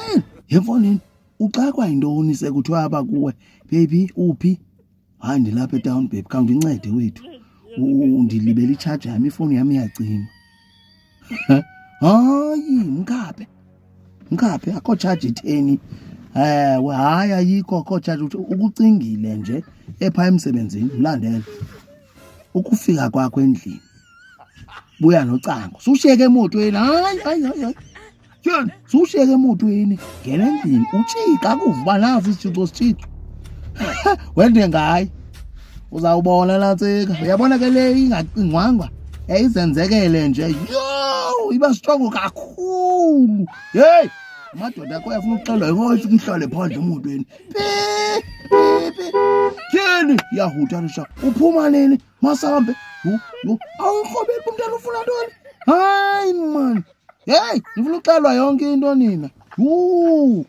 Tyhini, yemfonini uxakwa yintoni sekuthiwa apha kuwe baby uphi? Hayi ndilapha etown baby, khawundincede wethu. Ndilibele itshaja yam, ifowuni yam iyacima. Hayi, mkhaphe. Mkhaphe akho tshaji itheni. Ewe, hayi ayikho akho tshaji ukucingile nje epha emsebenzini mlandele. Ukufika kwakho endlini buya nocango sushiyeke emotweni hayi hayi hayi hayi tyhini sushiyeke emotweni ngena endlini utshika akuva uba nasi isitshixo sitshixo wende ngayi uzawubona nantsika uyabona ke le ingacingwangwa yayizenzekele nje yho iba strongo kakhulu heyi amadoda akho uyafuna ukuxelwa yingo ifike ihlale phandle emotweni pi pi pi tyhini iyahutha lisha uphuma nini masambe yho yho awurhobeli umntana ufuna ntoni hayi mani heyi ndifuna uxelwa yonke into nina yhu.